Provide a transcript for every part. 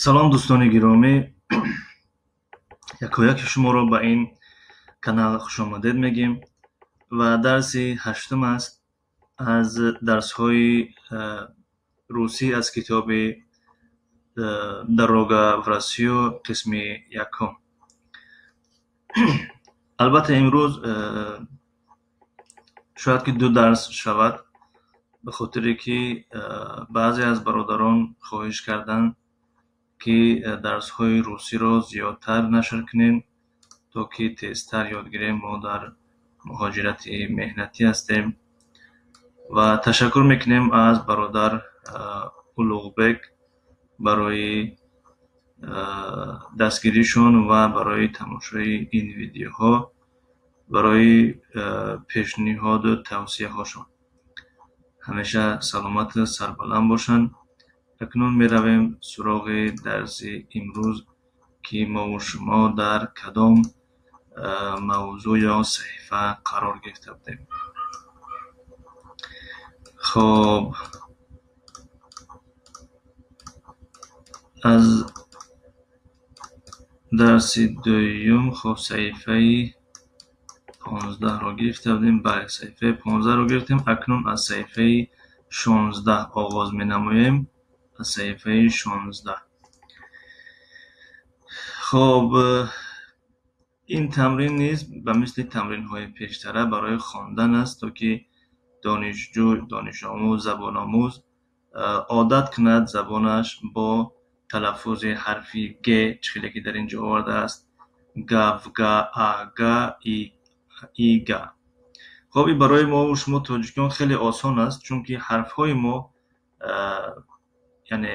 Салом, дӯстони гиромӣ, якояки шуморо ба ин канал хушомадед мегӯем ва дарси ҳаштум аст аз дарсҳои русӣ аз китоби «Дорога в Россию» қисми якум. Албатта, имрӯз шояд ки ду дарс шавад, ба хотире ки баъзе аз бародарон хоҳиш карданд, ки дарсҳои русиро зиёдтар нашр кунем, то ки тезтар ёд гирем. Мо дар муҳоҷирати меҳнатӣ ҳастем ва ташаккур мекунем аз бародар Улуғбек барои дастгиришон ва барои тамошои ин видеоҳо, барои пешниҳоду тавсияҳошон. Ҳамеша саломату сарбаланд бошанд. Акнун меравем суроғи дарси имрӯз, ки мову шумо дар кадом мавзӯъ ё саҳифа қарор гирифта будем. Хоб, аз дарси дуюм, хоб, саҳифаи 15-ро гирифта будем. Бале, саҳифаи 15-ро гирифтем. Акнун аз саҳифаи 16 оғоз менамоем, аз саҳифаи 16. Хоб, ин тамрин низ ба мисли тамринҳои пештара барои хондан аст, то ки донишҷӯ, донишомӯз, забономӯз одат кунад забонаш бо талаффузи ҳарфи г, чӣ хеле ки дар ин ҷо овардааст: гав, га, а, га, и, и, га. Хоб, ин барои мову шумо тоҷикон хеле осон аст, чунки ҳарфҳои мо яъне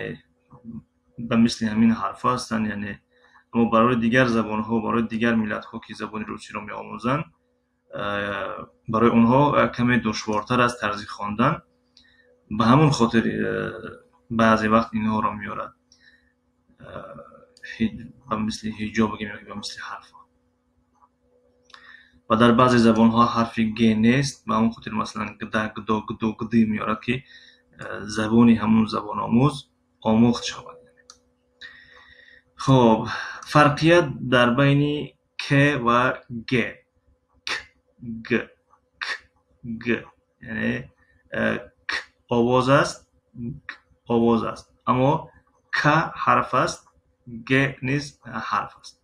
ба мисли ҳамин ҳарфҳо ҳастанд, яъне. Аммо барои дигар забонҳо, барои дигар миллатҳо, ки забони русиро меомӯзанд, барои онҳо каме душвортар аст тарзи хондан. Ба ҳамон хотир баъзе вақт инҳоро меорад ба мисли ҳиҷо бигем ё ба мисли ҳарфҳо. Ва дар баъзе забонҳо ҳарфи г нест, ба ҳамон хотир, масалан, гда, гдо, гду, гди меорад, ки забони ҳамон забономӯз омӯхт шавад. Хоб, фарқият дар байни к ва г. К, г, к, г, яъне к овоз аст, г овоз аст, аммо к ҳарф аст, г низ ҳарф аст.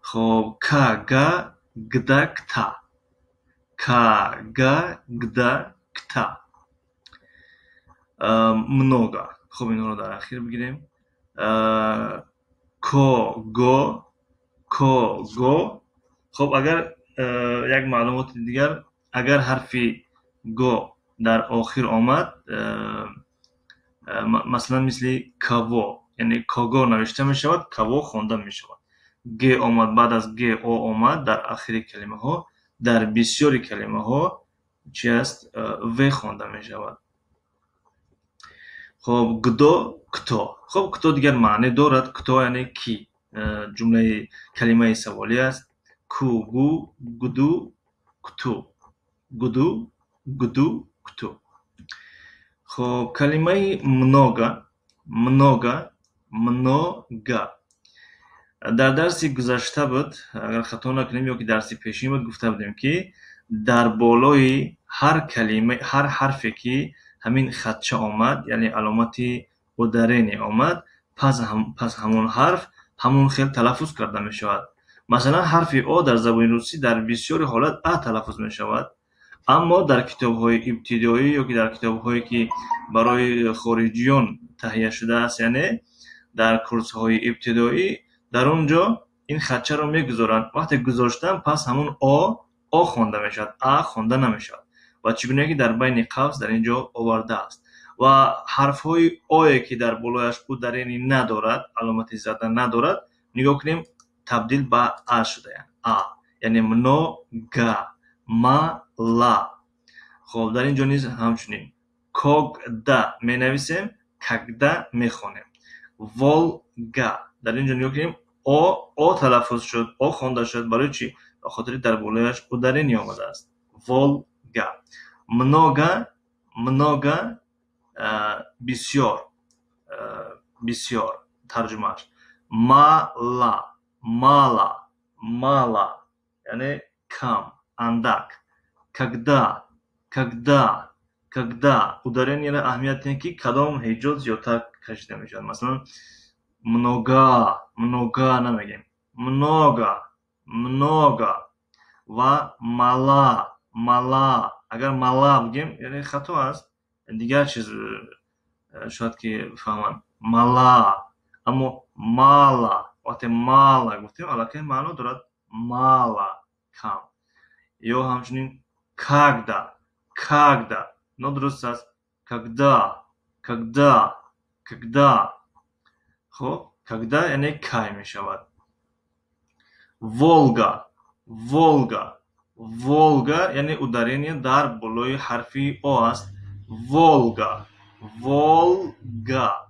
Хоб, к, га, гда, кта, ка, га, гда, кта, много. Хоб, инҳоро дар ахир бигирем. Ко, го, ко, го. Хоб, агар як маълумоти дигар: агар ҳарфи го дар охир омад, масалан, мисли кого, яъне кого навишта мешавад, каво хонда мешавад. Г омад, баъд аз г о омад дар ахири калимаҳо, дар бисёри калимаҳо чи аст? В хонда мешавад. Хоб, гдо, кто. Хоб, кто дигар маъне дорад, кто яъне ки, ҷумлаи калимаи саволӣ аст. Ку, гу, гду, кту, гуду, гду, кту. Хоб, калимаи много, много, много. Дар дарси гузашта буд, агар хато накунем, ё ки дарси пешин буд, гуфта будем, ки дар болои ҳар калима, ҳар ҳарфе ки ҳамин хатча омад, яъне аломати ударение омад, пас ҳамон ҳарф ҳамон хел талаффуз карда мешавад. Масалан, ҳарфи о дар забони русӣ дар бисёри ҳолат а талаффуз мешавад, аммо дар китобҳои ибтидоӣ ё ки дар китобҳое, ки барои хориҷиён таҳия шудааст, яъне дар курсҳои ибтидоӣ, дар он ҷо ин хатчаро мегузоранд. Вақте гузоштан, пас ҳамон о о хонда мешавад, а хонда намешавад. Ва чӣ гуна ки дар байни қавс дар ин ҷо овардааст. Ва ҳарфҳои ое, ки дар болояш ударение надорад, аломати зада надорад, нигоҳ кунем, табдил ба а шудаянд, а, яъне много, ма, ла. Хоб, дар ин ҷо низ ҳамчунин когда менависем, когда мехонем. Волга, дар ин ҷо нигоҳ кунем, о о талаффуз шуд, о хонда шуд. Барои чӣ? Ба хотири дар болояш ударение омадааст. Волга, много, много, бисёр, бисёр. Тарҷумааш мало, мало, мало, яъне кам, андак. Когда, когда, когда. Ударение ро аҳамият диҳем, ки кадом ҳиҷо зиёдтар кашида мешавад. Масалан, много, много намегем, много, много. Ва мало, мало. Агар мала бигем, яъне хато аст, дигар чиз шояд ки фаҳманд, мала. Аммо мало, вақте мало гуфтем, аллакай маъно дорад, мало — кам. Ё ҳамчунин когда, когда нодуруст аст, когда, когда, когда. Хуб, когда яъне кай мешавад. Волга, Волга, Волга, яъне ударение дар болои ҳарфи о аст. Волга, Волга,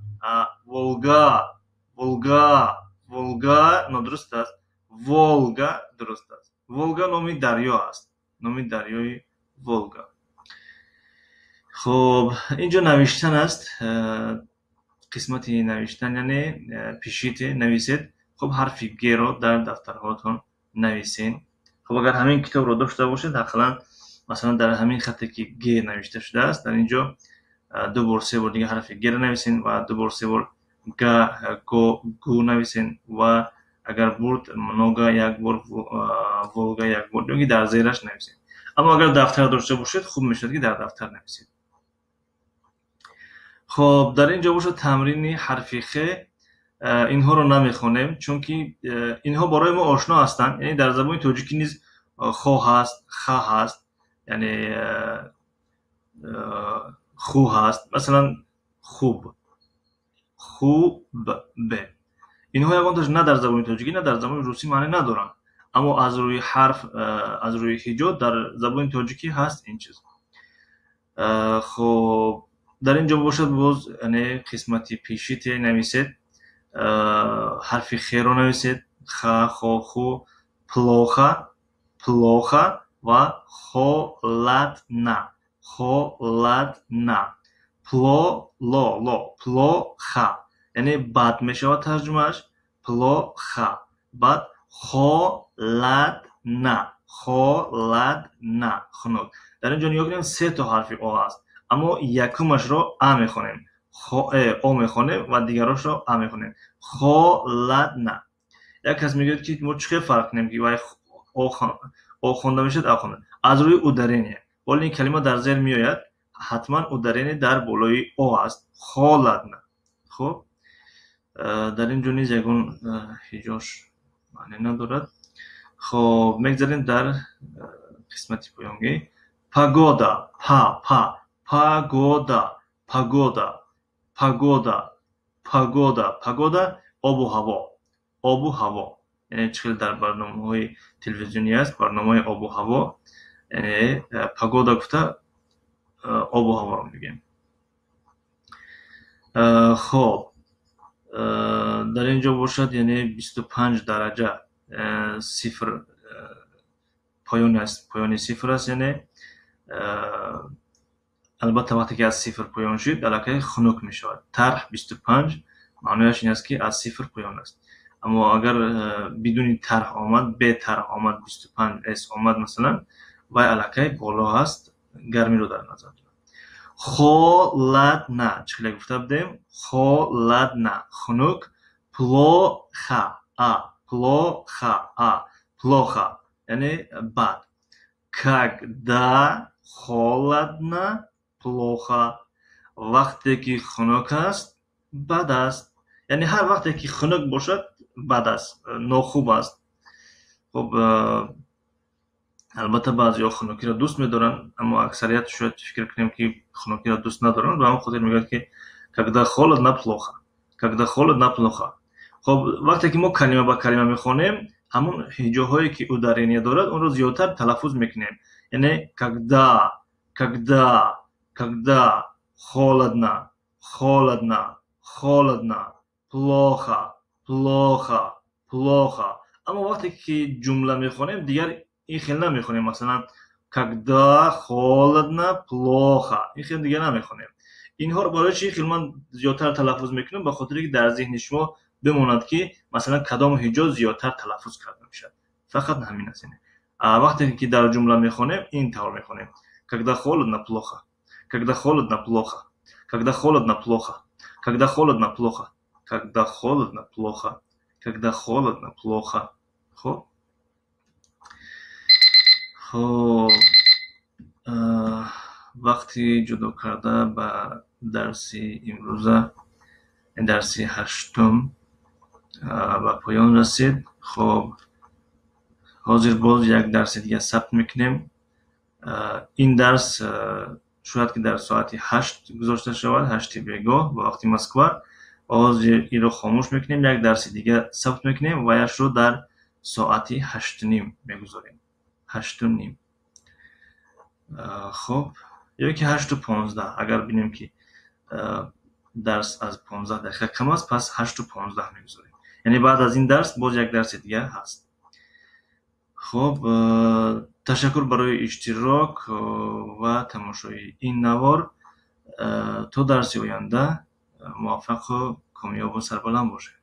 Волга, Волга, Волга нодуруст аст, Волга дуруст аст. Волга номи дарё аст, номи дарёи Волга. Хуб, инҷо навиштан аст, қисмати навиштан, яъне пишите, нависед. Хуб, ҳарфи геро дар дафтарҳоятон нависен. Хуб, агар ҳамин китобро дошта бошед, ақаллан, масалан, дар ҳамин хате ки г навишта шудааст, дар ин ҷо ду бор, се бор дигар ҳарфи гро нависен ва ду бор, се бор га, го, гу нависен ва агар бурд, много як бор, Волга як бор ё ки дар зераш нависед. Аммо агар дафтар дошта бошед, хуб мешавад, ки дар дафтар нависед. Хоб, дар ин ҷо бошад тамрини ҳарфи х. Инҳоро намехонем, чунки инҳо барои мо ошно ҳастанд. Яъне дар забони тоҷикӣ низ хо ҳаст, ха ҳаст, яъне ху ҳаст, масалан, хуб, хуб. Инҳо ягонташ на дар забони тоҷикӣ, на дар забони русӣ маъне надоранд, аммо аз рӯи ҳарф, аз рӯи ҳиҷо дар забони тоҷикӣ ҳаст ин чиз. Хуб, дар ин ҷо бошад боз, яъне қисмати пишите, нависед, ҳарфи херо нависед: ха, хо, ху. Плохо, плохо ва холодно, холодно. Пло, ло, ло, плохо, яъне бад мешавад тарҷумааш. Плохо — бад, холодно, холодно — хунук. Дар ин ҷо нигоҳ кунем, се то ҳарфи о аст, аммо якумашро а мехонем, о мехонем ва дигарошро а мехонем. Холодно. Як кас мегӯяд, ки мо чӣ хел фарқ кунем, ки вай о хонда мешавад, а хонда? Аз рӯи ударение. Ҳоло ин калима дар зер меояд, ҳатман ударение дар болои о аст. Холодно. Хуб, дар ин ҷо низ ягон ҳиҷош маъне надорад. Хоб, мегзарем дар қисмати поёнгӣ. Погода, па, па, погода, погода, погода, погода, погода — обу ҳаво, обу ҳаво. Яъне чӣ хел дар барномаҳои телевизионӣ аст, барномаи обу ҳаво, яъне погода гуфта обу ҳаворо мегӯем. Хоб, дар ин ҷо бошад, яъне 25 дараҷа, сифр поён аст, поёни сифр аст. Яъне албатта, вақте ки аз сифр поён шуд, аллакай хунук мешавад. Тарҳ 25 маънояш ин аст, ки аз сифр поён аст. Аммо агар бидуни тарҳ омад, бе тарҳ омад, 25 с омад, масалан, вай аллакай боло аст, гармиро дар назар дорад. Холодно, чӣ хеле гуфта будем, холодно — хунук. Плохо, а, плохо, а, плохо, яъне бад. Когда холодно, плохо. Вақте ки хунук аст, бад аст. Яъне ҳар вақте ки хунук бошад, бад аст, нохуб аст. Хуб, албатта, баъзеҳо хунукиро дӯст медоранд, аммо аксарият шояд фикр кунем, ки хунукиро дӯст надоранд. Ба ҳамон хотир мегӯяд, ки когда холодно, плохо, когда холодно, плохо. Хоб, вақте ки мо калима ба калима мехонем, ҳамон ҳиҷоҳое ки ударение дорад, онро зиёдтар талаффуз мекунем. Яъне когда, когда, когда холодно, холодно, холодно, плохо, плохо, плохо. Аммо вақте ки ҷумла мехонем, дигар ин хел намехонем. Масалан, когда холодно, плохо, ин хел дигар намехонем. Инҳоро барои чӣ хел ман зиёдтар талаффуз мекунам? Ба хотире ки дар зеҳни шумо Бимонад, ки масалан кадом ҳиҷо зиёдтар талаффуз карда мешавад. Фақат ҳамин аст. Вақте ки дар ҷумла мехонем, ин тавр мехонем: когда холодно, плохо, когда холодно, плохо, когда холодно, плохо, когда холодно, плохо, когда холодно, плохо, когда холодно, плохо. Хоб, вақти ҷудо карда ба дарси имрӯза, дарси ҳаштум, ба поён расид. Хоб, ҳозир боз як дарси дига сабт мекунем. Ин дарс шояд ки дар соати 8 гузошта шавад, 8-и бегоҳ ба вақти Москва. Ҳозир инро хомӯш мекунем, як дарси дига сабт мекунем ва яшро дар соати 8:30 мегузорем, 8:30. Хоб, ё ки 8:15. Агар бинем, ки дарс аз 15 дақиқа кам аст, пас 8:15 мегузорем. Яъне баъд аз ин дарс боз як дарси дига ҳаст. Хоб, ташаккур барои иштирок ва тамошои ин навор. То дарси оянда муваффақу комёбу сарбаланд бошед.